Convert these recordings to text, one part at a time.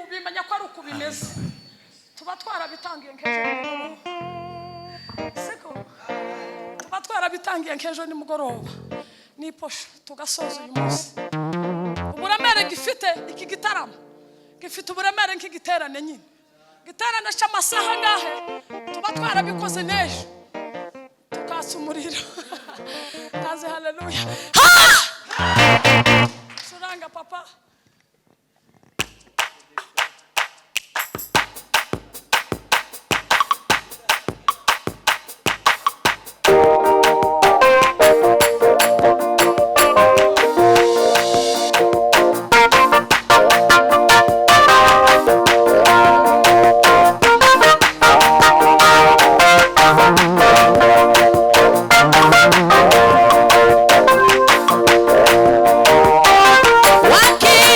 Kubimenya ko ari uku bimeze, tuba twarabitangiye nk'ejo nimugoroba, siko? Tuba twarabitangiye nk'ejo nimugoroba n'iposho, tugasoza uyu munsi. Uburemere gifite iki gitaramo, gifite uburemere nk'igiterane nyine, giterane cy'amasaha angahe. Tuba twarabikoze n'ejo, tukatsa umuriro. Taze haleluya. Curanga, papa. Wakili.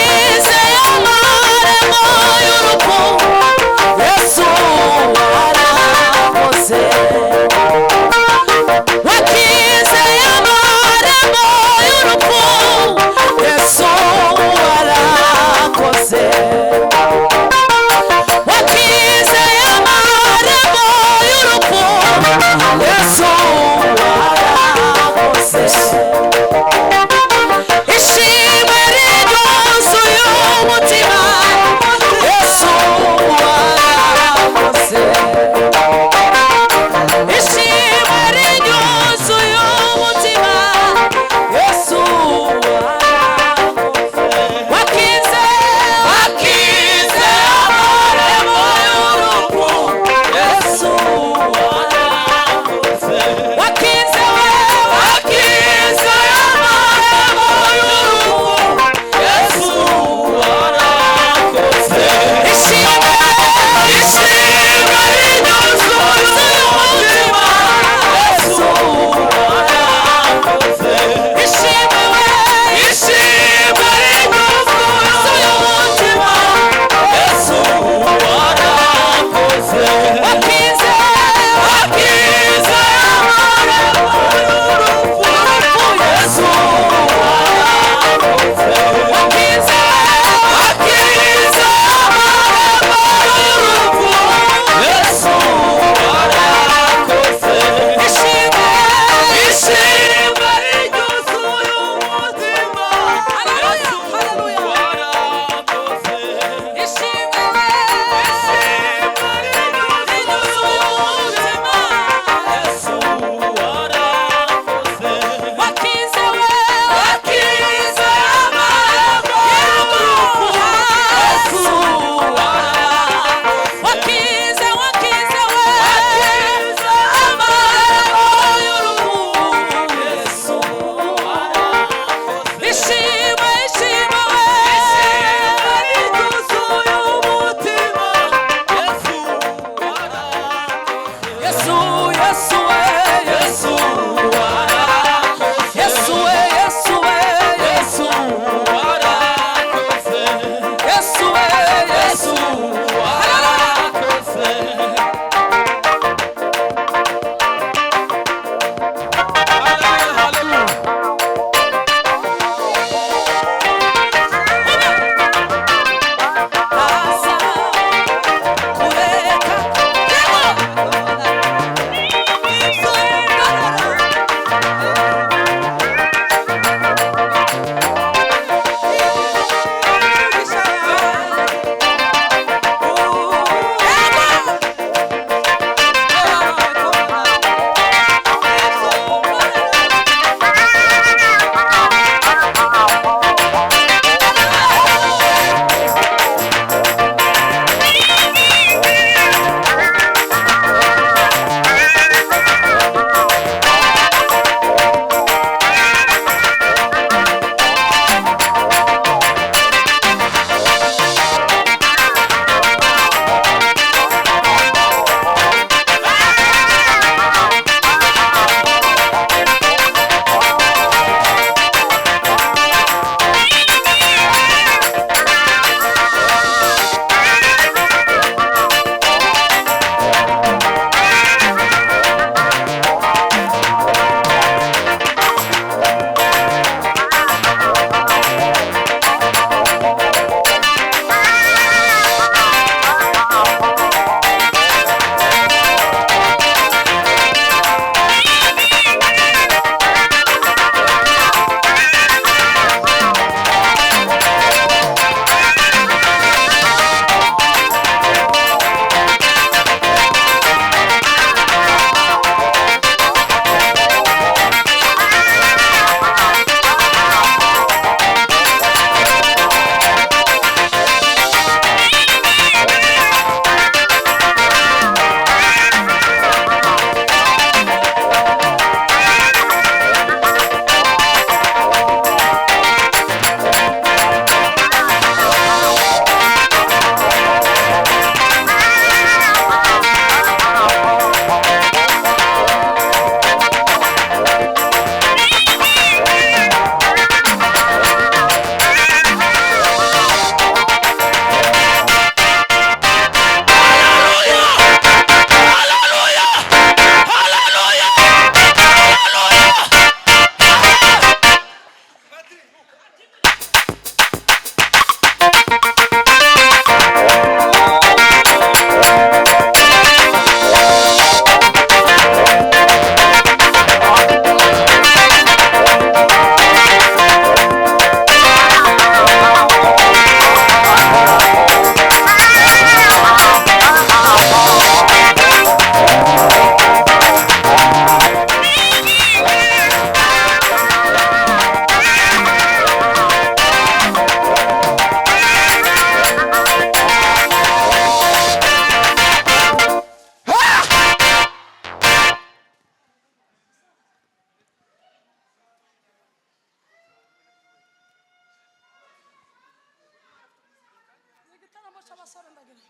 Cy'abasore ndagira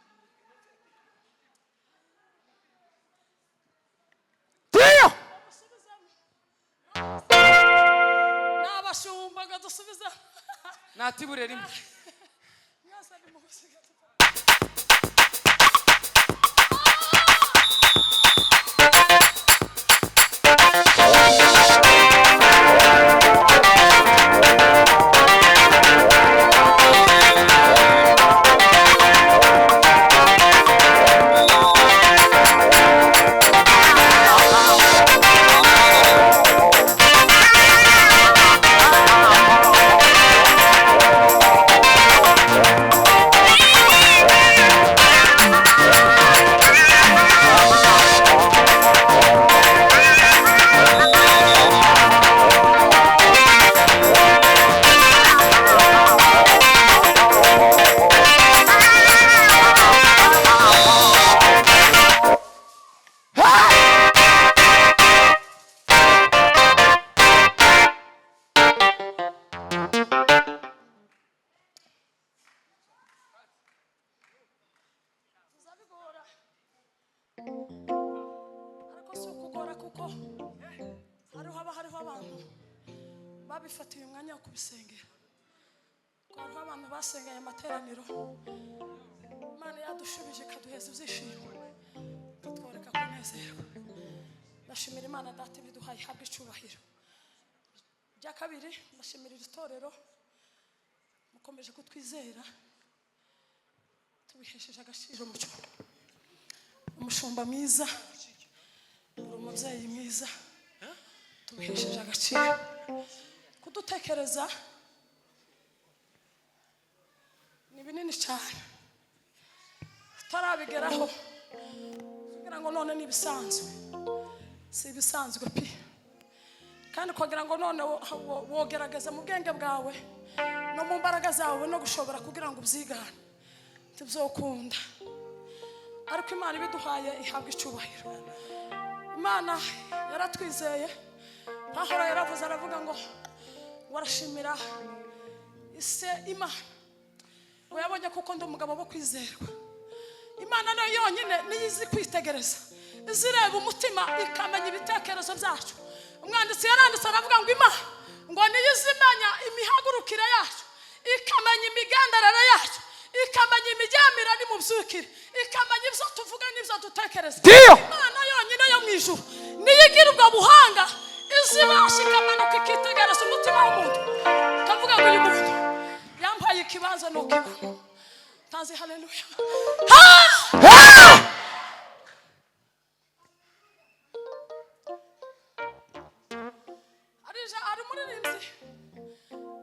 Tiyo! Musubizemo. N'abashumba ngo dusubize. Natibure rimwe. Mwese nimusiga. Tuzabigora, ariko si ukugora, kuko hariho haba hariho abantu babifatiye umwanya wo kubisengera, ko hariho abantu basengeye amateraniro. Imana yadushubije, ikaduheza ibyishimo, ikatwereka kunezerwa. Ndashimira Imana Data ibiduhaye, ihabwa icubahiro. Ibya kabiri, ndashimira iri torero, mukomeje kutwizera, tubihesheje agaciro. Mucyo umushumba mwiza, uri umubyeyi mwiza, tubihesheje agaciro. Kudutekereza ni binini cyane, tutarabigeraho kugira ngo none ni ibisanzwe, si ibisanzwe pi. Kandi kugira ngo none wogerageza mu bwenge bwawe no mu mbaraga zawe no gushobora kugira ngo ubyigane, ntibyokunda. Ariko Imana ibiduhaye ihabwa icyubahiro. Imana yaratwizeye. Pahora yaravuze, aravuga ngo warashimira ise Imana ngo yabonye kuko ndi umugabo wo kwizerwa. Imana nayo yonyine niyo izi kwitegereza, izireba umutima, ikamenya ibitekerezo byacu. Umwanditsi yaranditse, aravuga ngo Imana ngo niyo izimenya imihagurukire yacu, ikamenya imigenderere yacu, ikamenya imiryamire n'imubyukire, ikamenya ibyo tuvuga n'ibyo dutekereza. Ndiyo. Imana yonyine yo mu ijuru niyo igira ubwo buhanga, izibasha, ikamanuka, ikitegereza umutima w'umuntu, ikavuga ngo uyu muntu yampaye ikibanza nukibamo. Tazi haleluya. Ah! Arija ari umuririmbyi,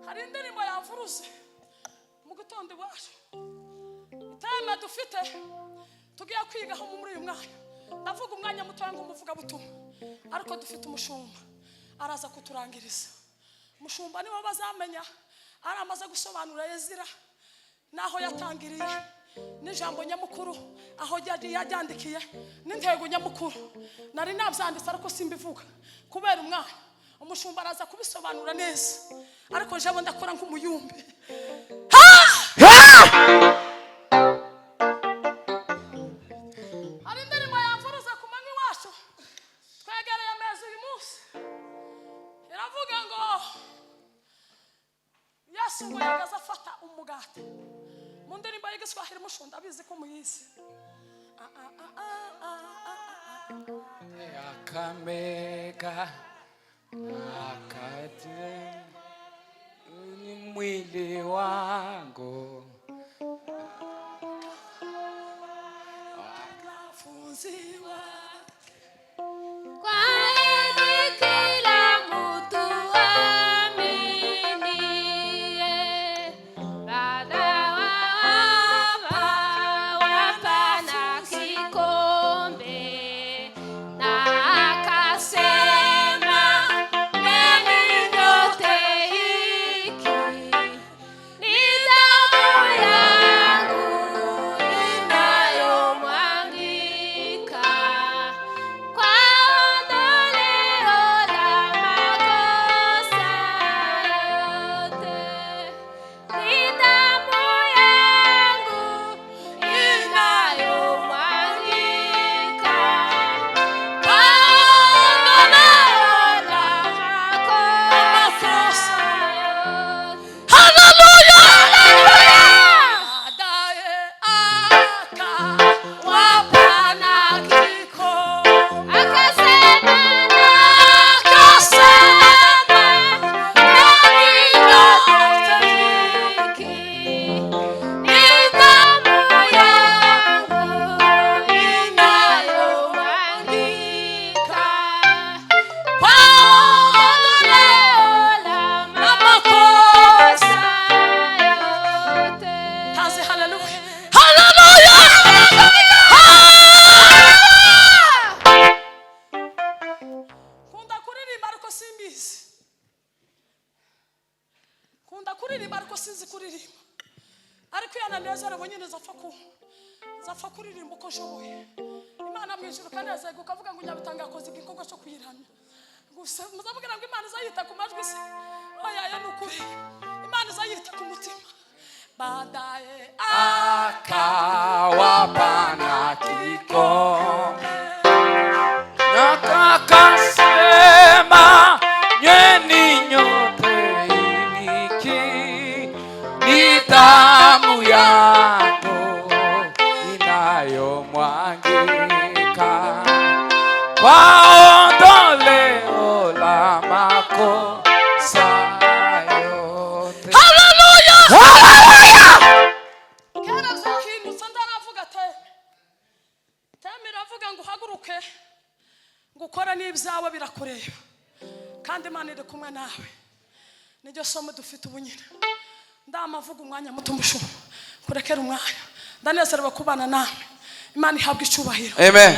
hari indirimbo yavuruze mu gitondo iwacu. Iteme dufite tugiye kwigaho muri uyu mwanya, ndavuga umwanya mutoya nk'umuvugabutumwa, ariko dufite umushumba, araza kuturangiriza. Umushumba niwe bazamenya aramaze gusobanura Ezira n'aho yatangiriye, n'ijambo nyamukuru aho yagiye yajyandikiye, n'intego nyamukuru. Nari nabyanditse ariko simbivuga kubera umwanya. Umushumba araza kubisobanura neza, ariko jewe ndakora nk'umuyumbi. Ah! Hari indirimbo yamvuruza ku manywa iwacu, twegereye ameza uyu munsi, iravuga ngo Yesu ngo yagaze afata umugati. Mu ndirimbo y'Igiswahili, mushunda abizi ko muyizi. Ah, ah, ah, ah, ah, ah, ah. Akamega akate ni mwili wangu. Wanafunzi wake. Kwani kila mtu aminiye, Baba wapa na kikombe, na akasema, nyweni nyote, hiki ni damu. Nzapfa kuririmba uko nshoboye. Imana mu ijuru kanezerwa ukavuga ngo Nyabitanga yakoze igikorwa cyo kuyiramya gusa. Muzamubwira ngo Imana izayita ku majwi se? Oya, yo ni ukuri, Imana izayita ku mutima baadaye. Akawapa na kikombe na akasema, "Nyweni nyote, hiki ni damu yangu inayomwagika kwa ondoleo la makosa yote." Haleluya! Kera byahindutse. Ndaravuga thème, thème iravuga ngo uhaguruke ngo ukore n'ibyawe birakureba, kandi Imana iri kumwe nawe. Niryo somo dufite ubu nyine. Ndamavuga umwanya muto, umushumba kurekera umwanya. Ndanezerewe kubana nawe, Imana ihabwa icyubahiro. Amen.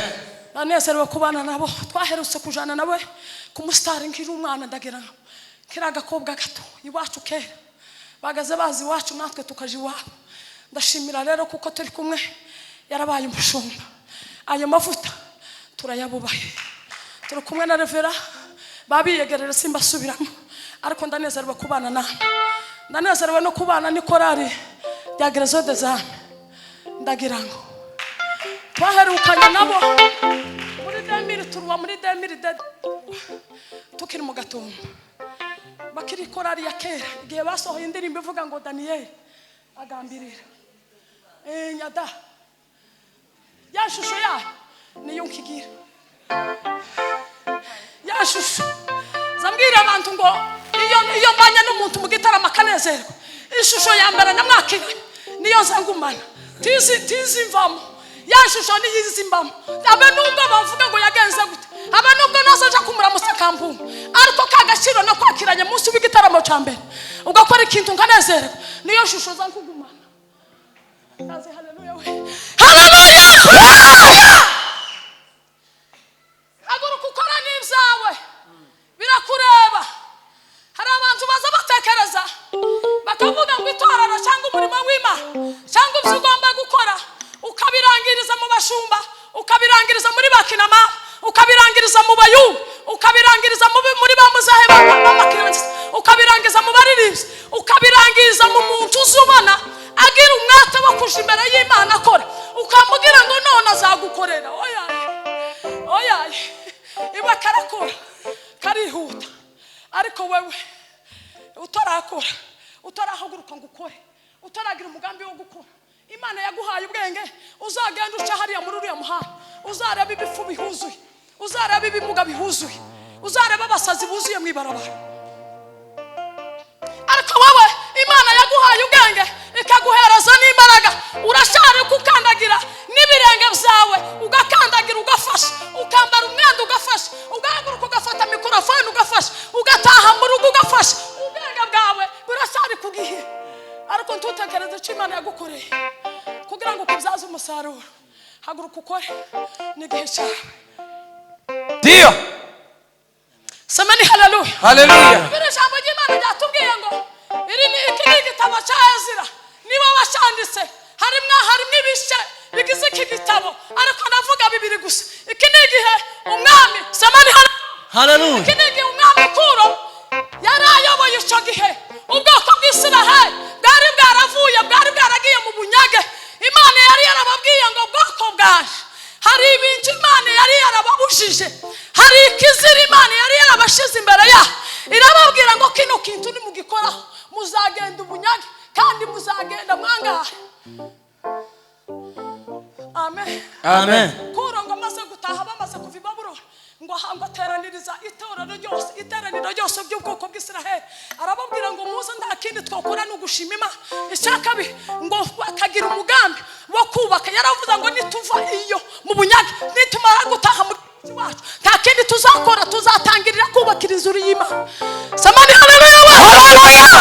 Ndanezerewe kubana nabo. Twaherutse kujana nawe ku musitari nkiri umwana, ndagira ngo kiri agakobwa gato iwacu kera bagaze bazi iwacu, natwe tukaja iwabo. Ndashimira rero kuko turi kumwe, yarabaye umushumba, ayo mavuta turayabubahe. Turi kumwe na reverend, babiyegerere, simbasubiramo, ariko ndanezerewe kubana nawe, ndanezerewe no kubana n'ikorari rya Guérison des âmes. Ndagira ngo twaherukanye nabo muri 2003, muri 2002, tukiri mu Gatumba, bakiri korari ya kera, igihe basohoye indirimbo ivuga ngo "Daniyeli agambirira." Nyada ya shusho yayo niyo nkigira, ya shusho zambwira abantu ngo iyo mbanye n'umuntu mu gitaramo akanezerwa, ishusho ya mbere nyamwakira niyo nza ngumana, tizi tizi mvamo, ya shusho niyo izi mbamo. Abe nubwo bavuga ngo yagenze gute, abe nubwo naza aja kumuramutsa akampunga, ariko ka gaciro no kwakiranye munsi w'igitaramo cya mbere, ugakora ikintu nkanezerwa, niyo shusho za nkugumana. Kazi, haleluya we, haleluya! Haguruka ukora n'ibyawe birakureba. Hari abantu baza batekereza bakavuga ngo itorero cyangwa umurimo w'Imana cyangwa ibyo ugomba gukora ukabirangiriza mu bashumba, ukabirangiriza muri bakinama, ukabirangiriza mu bayumbi, ukabirangiriza muri ba muzahe b'amakirisitu, ukabirangiza mu baririmbyi, ukabirangiriza mu muntu uzubona agira umwete wo kuja imbere y'Imana akora, ukamubwira ngo none azagukorera. Oya, oya, iwe karakora karihuta, ariko wewe utarakora, utarahaguruka ngo ukore, utaragira umugambi wo gukora, Imana yaguhaye ubwenge, uzagenda uca hariya muri uriya muhanda, uzareba ibifu bihuzuye, uzareba ibimuga bihuzuye, uzareba abasazi buzuye mu ibarabara. Ariko wowe Imana yaguhaye ubwenge, ikaguhereza n'imbaraga, urashari kukandagira n'ibirenge byawe, ugakandagira ugafasha, ukambara umwenda ugafasha, ugahaguruka ugafata mikorofone ugafasha, ugataha mu rugo ugafasha. Ubwenge bwawe burashari ku gihe, ariko ntutekereze icyo Imana yagukoreye kugira ngo ukubyaze umusaruro. Haguruka ukore, n'igihe cyawe. Ndio. Semeni haleluya. Haleluya. Biri ijambo ry'Imana ryatubwiye ngo iri ni iki ni igitabo cya Ezira, niba wacyanditse. Harimo ibice bigize iki gitabo, ariko navuga bibiri gusa. Iki ni igihe umwami, semeni haleluya. Haleluya. Iki ni igihe umwami Kuro yari ayoboye. Icyo gihe ubwoko bw'Isiraheli bwari bwaravuye, bwari bwaragiye mu bunyage. Imana yari yarababwiye ngo bwoko bwaje, hari ibintu Imana yari yarababujije, hari ikizira Imana yari yarabashize imbere yaho, irababwira ngo kino kintu nimugikoraho muzagenda ubunyage kandi muzagenda mwangahe. Amen. Amen. Kuro ngo amaze gutaha, bamaze kuva i Babuloni, ngo ateraniriza itorero ryose, iteraniro ryose ry'ubwoko bw'Isiraheli, arababwira ngo muze, nta kindi twakora ni ugushima Imana. Icya kabiri, ngo bakagira umugambi wo kubaka. Yaravuze ngo nituva iyo mu bunyage, nitumara gutaha mu gihugu iwacu, nta kindi tuzakora, tuzatangirira kubakira inzu y'Imana. Samani haleluya we,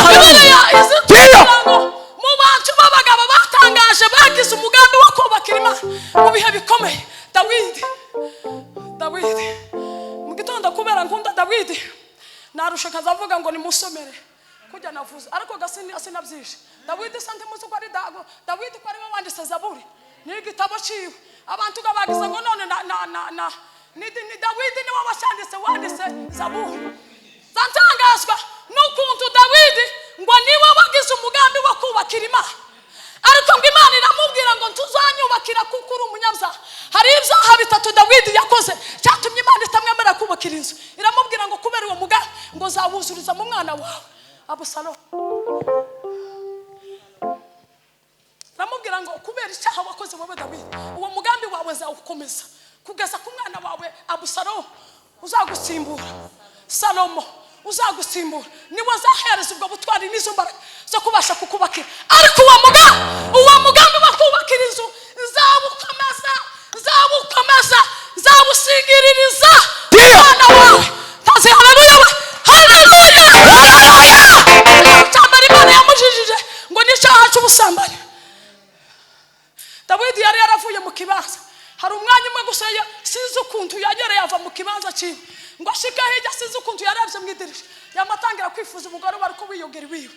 haleluya! Izi tugira ngo mu bantu b'abagabo batangaje bagize umugambi wo kubakira Imana mu bihe bikomeye, Dawidi. Dawidi mu gitondo, kubera nkunda Dawidi, narusha akazavuga ngo nimusomere. Kujya navuze ariko gasini sinabyishe. Dawidi sante muzi ko ari dago. Dawidi ko ari we wanditse Zaburi. Ni igitabo ciwe. Abantu gabagize ngo none na na na na ni Dawidi ni we washanditse wanditse Zaburi. Zantangazwa n'ukuntu Dawidi ngo niwe wagize umugambi wo kubakira Imana. Ariko ngo Imana iramubwira ngo ntuzanyubakira kuko uri umunyabyaha. Hari ibyaha bitatu Dawidi yakoze cyatumye Imana itamwemerera kubakira inzu. Iramubwira ngo kubera uwo mugambi ngo zawuzuriza mu mwana wawe Abusalomu. Iramubwira ngo kubera icyaha wakoze wowe Dawidi, uwo mugambi wawe zawukomeza kugeza ku mwana wawe Abusalomu uzagusimbura, Salomo uzagusimbura, niwe azahereza ubwo butwari n'izo mbaraga zo kubasha kukubakira. Ariko uwo mugambi wo kubakira inzu nzawukomeza, nzawukomeza, nzawusingiririza umwana wawe. Tazi haleluya we, haleluya, haleluya. Cyambara Imana yamujijije ngo ni icyaha cy'ubusambanyi. Dawidi yari yaravuye mu kibanza. Hari umwanya umwe gusa sinzi ukuntu yanyereye ava mu kibanza cyiwe ngo ashike hirya, sinzi ukuntu yarebye mu idirisha yamatangira kwifuza umugore wari ko wiyongera iwiwe.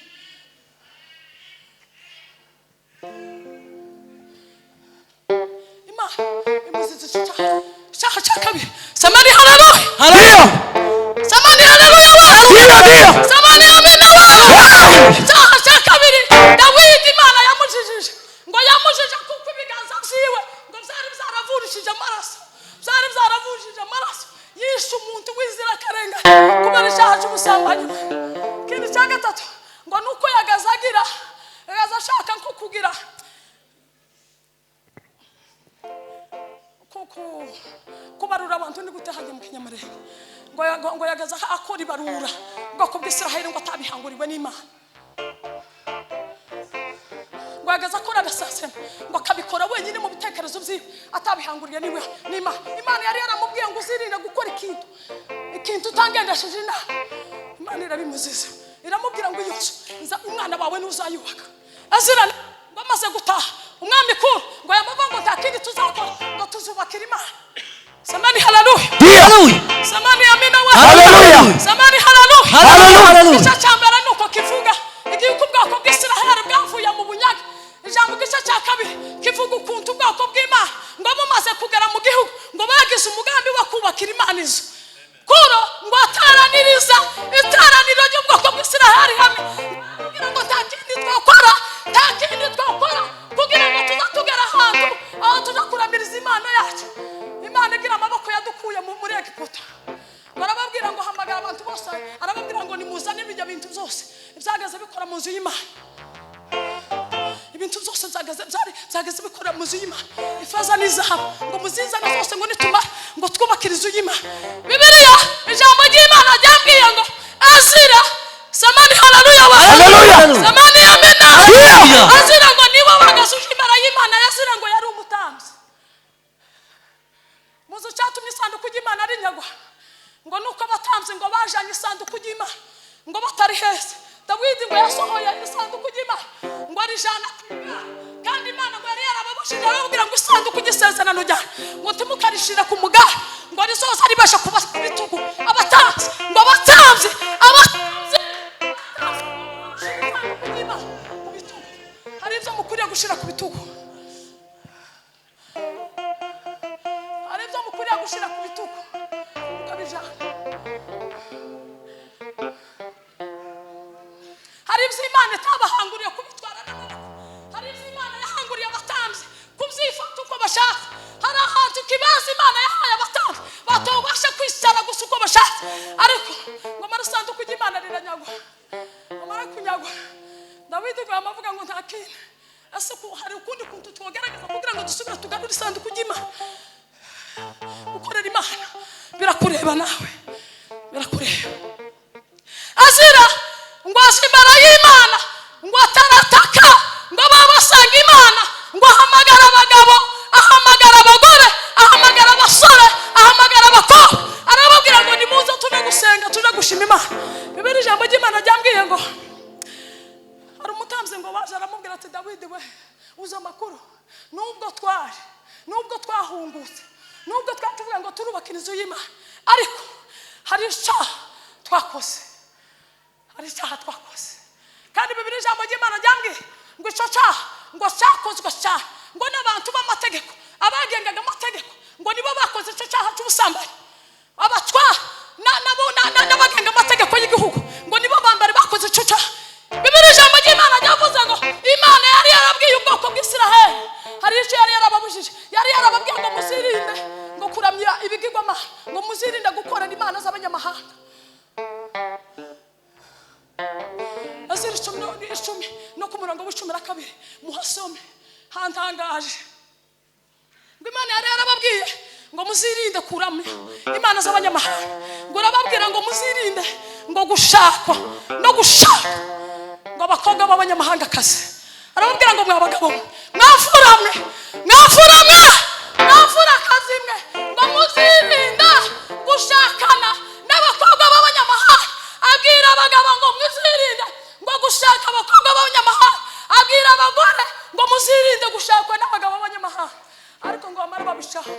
Imana imuziza icyaha cya kabiri. Samani haleluya, Haleluya. samani haleluya we, Ndio. samani amina we. Icyaha cya kabiri Dawidi Imana yamujijije ngo yamujije kuko ibiganza byiwe ngo byari byaravurishije amaraso, byari byaravurishije amaraso, yishe umuntu w'inzirakarengane kubera icyaha cy'ubusambanyi. Ikindi cya gatatu ngo nuko yagaza agira yagaza ashaka nko kugira kubarura abantu ni gute hajya mu Kinyamurenge ngo yagaza akora ibarura ubwoko bw'Isiraheli ngo atabihanguriwe n'Imana. Ngo yagaza akora agasasema ngo akabikora wenyine mu bitekerezo byiwe atabihanguriye n'Imana. Imana yari yaramubwiye ngo uzirinde gukora ikintu utangendesheje inama. Imana irabimuziza iramubwira ngo iyo nzu umwana wawe ntuzayubaka. Azira ngo amaze gutaha umwami kuru ngo yamavuga ngo nta kindi tuzakora ngo tuzubakira Imana. Samani haleluya, Haleluya. samani amina we, Haleluya. samani haleluya, Haleluya. Igice cya mbere nuko kivuga igihe uko ubwoko bw'Isiraheli bwavuye mu bunyage. Ijambo igice cya kabiri kivuga ukuntu ubwoko bw'Imana ngo bumaze kugera mu gihugu ngo bagize umugambi wo kubakira Imana inzu. Kuro ngo ataraniriza iteraniro ry'ubwoko bw'Isiraheli hamwe kugira ngo nta kindi twakora, nta kindi twakora kugira ngo tuza tugera ahantu aho tuza kuramiriza Imana yacu. Imana igira amaboko yadukuye muri Egiputa. Barababwira ngo hamagara abantu bose, arababwira ngo nimuzane ibyo bintu byose ibyagaze bikora mu nzu y'Imana. Ibintu byose byagaze bikora mu nzu y'Imana, ifeza n'izahabu ngo muzizane zose ngo nitumara ngo twubakire inzu y'Imana. Bibiliya ijambo ry'Imana ryambwiye ngo Azira samani haleluya we, Haleluya. samani amina. Haleluya. Azira ngo niwe wagaze imbere y'Imana. Azira ngo yari umutambyi. Muzi cyatumye isanduku y'Imana rinyagwa ngo nuko abatambyi ngo bajanye isanduku y'Imana ngo batari heza. Dawidi ngo yasohoye isanduku y'Imana ngo arijana ku igare, kandi Imana ngo yari yarababujije arababwira ngo isanduku y'isezerano ryanjye ngo ntimukarishire ku mugare ngo rizoza ribasha kuba ku bitugu. Abatambyi ngo abatambyi isanduku y'Imana ku bitugu. Hari ibyo mukwiriye gushira ku bitugu, hari ibyo mukwiriye gushira ku bitugu ukabijana. Hari ibyo Imana itabahanguriye kubitwara n'amaboko, hari ibyo Imana yahanguriye abatambyi kubyifata uko bashaka. Hari ahantu ikibanza Imana yahaye abatambyi batobasha kwicara gusa uko bashaka. Ariko ngo amara isanduku y'Imana riranyagwa, amara kunyagwa Dawidi ngo yamavuga ngo nta kintu. Ese hari ukundi kuntu twogerageza kugira ngo dusubire tugarure isanduku y'Imana? Gukorera Imana birakureba nawe, birakureba. Azira ngo aje imbere y'Imana ngo atarataka ngo babasanga Imana ngo ahamagara abagabo, ahamagara abagore, ahamagara abasore, ahamagara abakobwa, arababwira ngo nimuze tuje gusenga, tuje gushima Imana. Bibiliya ijambo ry'Imana ryambwiye ngo hari umutambyi ngo waje aramubwira ati Dawidi we, uzi amakuru, nubwo twari, nubwo twahungutse, nubwo twatuvuga ngo turubakira inzu y'Imana, ariko hari icyaha twakoze, hari icyaha twakoze. Kandi Bibiri, ijambo ry'Imana ryambwiye ngo icyo cyaha ngo cyakozwe cyane ngo n'abantu b'amategeko, abagengaga amategeko, ngo nibo bakoze icyo cyaha cy'ubusambanyi. Abatwa n'abagenga amategeko y'igihugu ngo nibo ba mbere bakoze icyo cyaha. Bibiri, ijambo ry'Imana ryavuze ngo Imana yari yarabwiye ubwoko bw'Isiraheli, hari icyo yari yarababujije. Yari yarababwiye ngo muzirinde ngo kuramya ibigirwamana, ngo muzirinde gukorera imana z'abanyamahanga. Ezira 10 no ku murongo wa 12, muhasome, hantangaje. Ngo Imana yari yarababwiye ngo muzirinde kuramya imana z'abanyamahanga, ngo urababwira ngo muzirinde ngo gushakwa no gushaka ngo abakobwa b'abanyamahangakazi. Arababwira ngo mwa bagabo mwe, mwafura mwe, mwafura mwe, mwafurakazi mwe, ngo muzirinde gushakana n'abakobwa b'abanyamahanga. Abwira abagabo ngo muzirinde ngo gushaka abakobwa b'abanyamahanga, abwira abagore ngo muzirinde gushakwa n'abagabo b'abanyamahanga. Ariko ngo bamara babishaka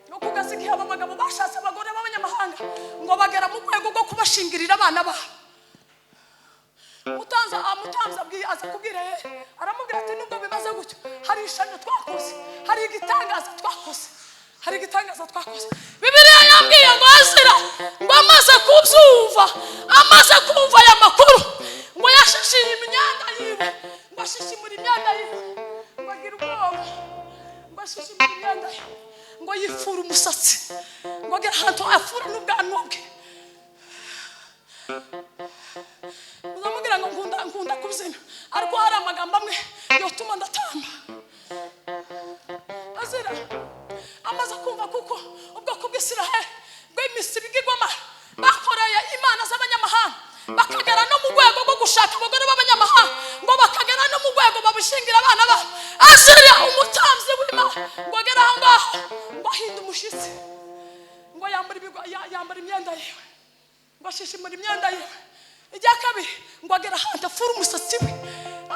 no kugeza igihe abo bagabo bashatse abagore b'abanyamahanga, ngo bagera mu rwego rwo kubashingirira abana babo. Mutanze amutanze abwiye, aza kubwira Eli, aramubwira ati: "Nubwo bimaze gutyo, hari ishano twakoze, hari igitangaza twakoze, hari igitangaza twakoze." Bibiliya yambwiye ngo Ezira ngo amaze kubyumva, amaze kumva aya makuru, ngo yashishiye imyenda yiwe, ngo ashishimura imyenda yiwe, ngo agira ubwoba, ngo ashishimure imyenda ye, ngo yifure umusatsi, ngo agere ahantu afura n'ubwanwa bwe. Uzamubwira ngo nkunda kubyina, ariko hari amagambo amwe yotuma ndatamba. Azira amaze kumva kuko ubwoko bw'Isiraheli bw'iminsi bigirwamana bakoreye imana z'abanyamahanga, bakagera no mu rwego rwo gushaka abagore b'abanyamahanga, ngo bakagera no mu rwego babishingira abana babo, Azira umutambyi w'Imana ngo agere aho ngaho ngo ahinde umushyitsi, ngo yambara imyenda yiwe, ngo ashishimura imyenda yiwe. Ijya kabiri, ngo agera ahantu afura umusatsi we,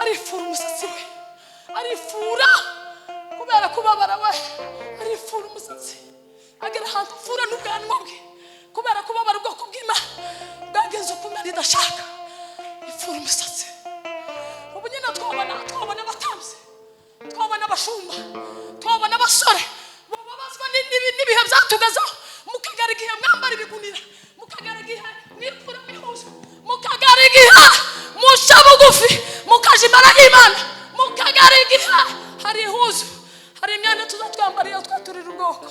arifura umusatsi we, arifura kubera kubabara we, arifura umusatsi, agera ahantu afura n'ubwanwa bwe kubera kubabara ubwoko bw'Imana bwagenze uko Imana idashaka. Ifura umusatsi. Ubu nyine twabona abatambyi, twabona abashumba, twabona abasore bababazwa n'ibihe byatugezeho, mukagara igihe mwambara ibigunira, mukagara igihe mwikura impuzu, mukagara igihe muca bugufi, mukaja imbere y'Imana, mukagara igihe hari ihuzu, hari imyenda tuzatwambara iyo twaturira ubwoko.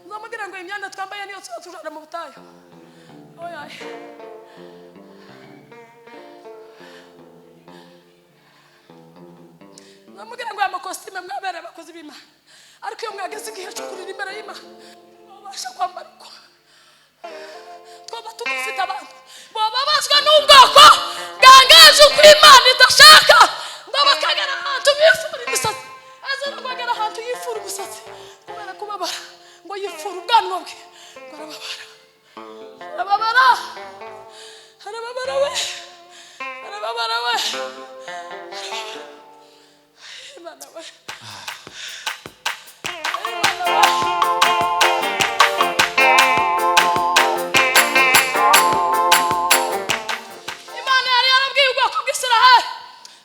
Nzamubwira ngo imyenda twambaye niyo tuzatujana mu butayu. Oya. Nzamubwira ngo aya makositime mwabereye abakozi b'Imana, ariko iyo mwageze igihe cyo kurira imbere y'Imana, mwabasha kwambara uko twaba tugifite abantu bababazwa n'ubwoko bwangaje uko Imana idashaka, ngo bakagera ahantu bifura imisatsi. Aza no kwagera ahantu yifura umusatsi kubera kubabara, ngo yifura ubwanwa bwe, ngo arababara, arababara, arababara we, arababara we, arababara. Imana we, Imana we! Imana yari yarabwiye ubwoko bw'Isiraheli,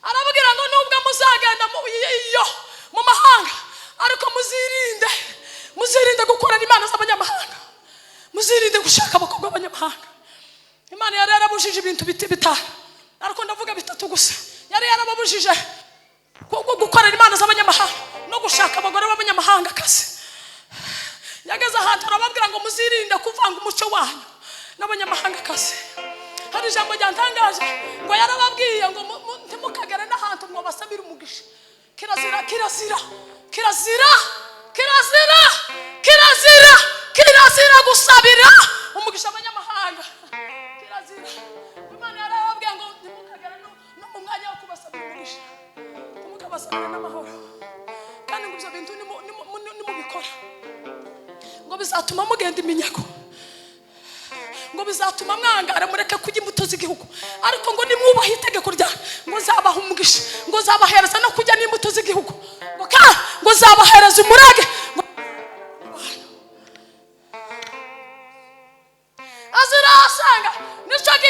arababwira ngo nubwo muzagenda iyo mu mahanga, ariko muzirinde, muzirinde gukorera imana z'abanyamahanga, muzirinde gushaka abakobwa b'abanyamahanga. Imana yari yarabujije ibintu biti bitanu, ariko ndavuga bitatu gusa. Yari yarababujije gukorera imana z'abanyamahanga no gushaka abagore b'abanyamahanga kazi. Yageze ahantu arababwira ngo muzirinde kuvanga umuco wanyu n'abanyamahangakazi. Hari ijambo ryantangaje, ngo yarababwiye ngo ntimukagere n'ahantu ngo basabire umugisha. Kirazira, kirazira, kirazira, kirazira, kirazira, kirazira gusabira umugisha abanyamahanga, kirazira. Imana yarababwiye ngo ntimukagere no mu mwanya wo kubasabira umugisha, ntimukabasabire n'amahoro. Kandi ngo ibyo bintu nimubikora, ngo bizatuma mugenda iminyago, ngo bizatuma mwangara mureke kurya imbuto z'igihugu. Ariko ngo nimwubahe itegeko rya ngo nzabaha umugisha, ngo nzabahereza no kurya n'imbuto z'igihugu, ngo kandi ngo nzabahereza umurage. Ngo azirasanga nicyo gihe.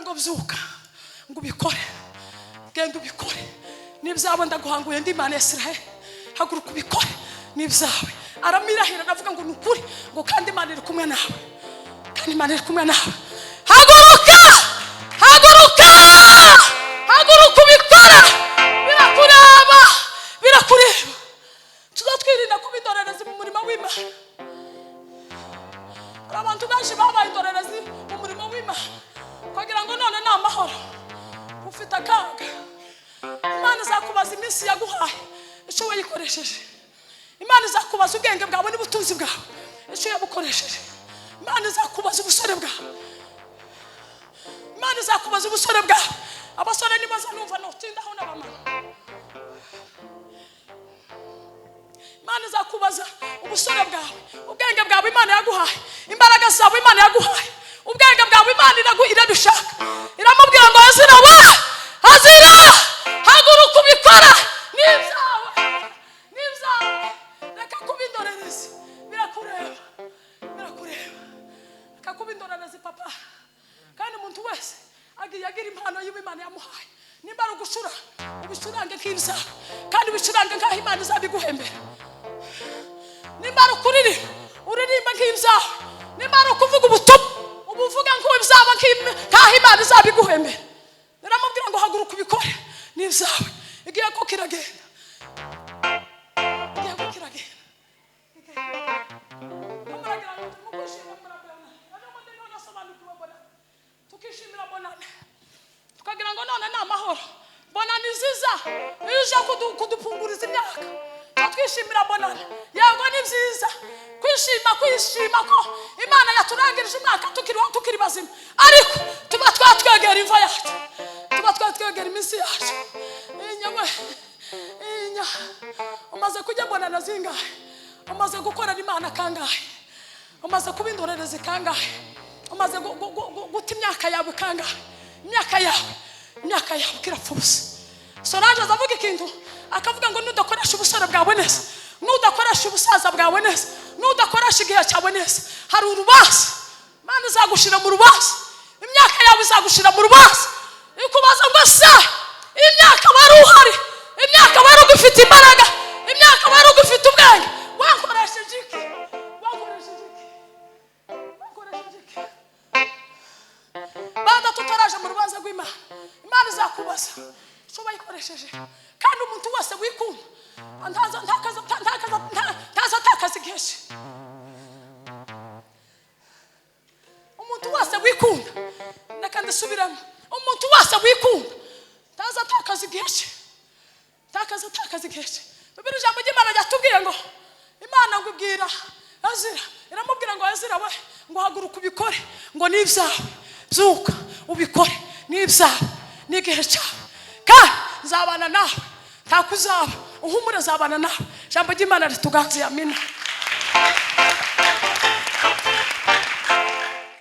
Ngo byuka ngo ubikore, genda ubikore n'ibyawe, ndaguhanguye ndi Imana ya Israheli, haguruka ubikore n'ibyawe. Aramirahira, aravuga ngo ni ukuri, ngo kandi Imana iri kumwe nawe, kandi Imana iri kumwe nawe. Haguruka, haguruka, haguruka ubikore, birakureba, birakureba. Tuzatwirinda kuba indorerezi mu murimo w'Imana. Hari abantu benshi babaye indorerezi mu murimo w'Imana kugira ngo none ni amahoro, ufite akaga. Imana izakubaza iminsi yaguhaye icyo wayikoresheje. Imana izakubaza ubwenge bwawe n'ubutunzi bwawe icyo yabukoresheje. Imana izakubaza ubusore bwawe. Imana izakubaza ubusore bwawe. Abasore nibaza numva notindaho n'abamama. Imana izakubaza ubusore bwawe, ubwenge bwawe Imana yaguhaye, imbaraga zawe Imana yaguhaye, ubwenge bwawe Imana irabishaka. Iramubwira ngo Ezira we, Ezira, haguruka ubikore, n'ibyawe, n'ibyawe, reka kuba indorerezi, birakureba, birakureba, reka kuba indorerezi papa. Kandi umuntu wese agiye agira impano yiwe Imana yamuhaye. Nimba ari ugucura, ubicurange nk'ibyawe, kandi ubicurange nk'aho Imana izabiguhembera. Nimba ari ukuririmba, uririmba nk'ibyawe. Nimba ari ukuvuga ubutumwa, ubuvuga nk'ibyawe, nk'aho Imana izabiguhembera. Iramubwira ngo haguruka ubikore n'ibyawe. Igihe ko kiragenda, igihe ko kiragenda. Muragira ngo turimo kwishima, murabona ejo bundi niho nasobanukiwe mbona tukishimira bonane, tukagira ngo none ni amahoro. Bonane nziza iyo uje kudupfunguriza imyaka, tuba twishimira bonane. Yego, ni byiza kwishima, kwishima ko Imana yaturangirije umwaka tukiriho, tukiri bazima, ariko tuba twatwegera imva yacu, tuba twatwegera iminsi yacu. Inyama inya umaze kujya bonana zingahe? Umaze gukorera Imana kangahe? Umaze kuba indorerezi kangahe? Umaze guta imyaka yawe kangahe? Imyaka yawe, imyaka yawe kirapfa ubusa. Solange azavuga ikintu akavuga ngo nudakoresha ubusore bwawe neza, nudakoresha ubusaza bwawe neza, nudakoresha igihe cyawe neza, hari urubanza Imana izagushira mu rubanza. Imyaka yawe izagushira mu rubanza, ikubaza ngo se imyaka wari uhari, imyaka wari ugifite imbaraga, imyaka wari ugifite ubwenge, wakoresheje iki? Wakoresheje iki? Wakoresheje iki? Bada tutaraje mu rubanza rw'Imana, Imana izakubaza icyo wayikoresheje. Kandi umuntu wese wikunda ntaza ntakaza ntakaza ntaza atakaza igihe cye. Umuntu wese wikunda, reka ndisubiremo, umuntu wese wikunda ntaza atakaza igihe cye, ntakaza atakaza igihe cye. Bibiri ijambo ry'Imana ryatubwiye ngo Imana ngo ibwira Ezira, iramubwira ngo Ezira we, ngo haguruka ubikore, ngo ni ibyawe, byuka ubikore, ni ibyawe, ni igihe cyawe, kandi nzabana nawe, ntakuzaba uhumure, nzabana nawe. Ijambo ry'Imana rituganze. Amina.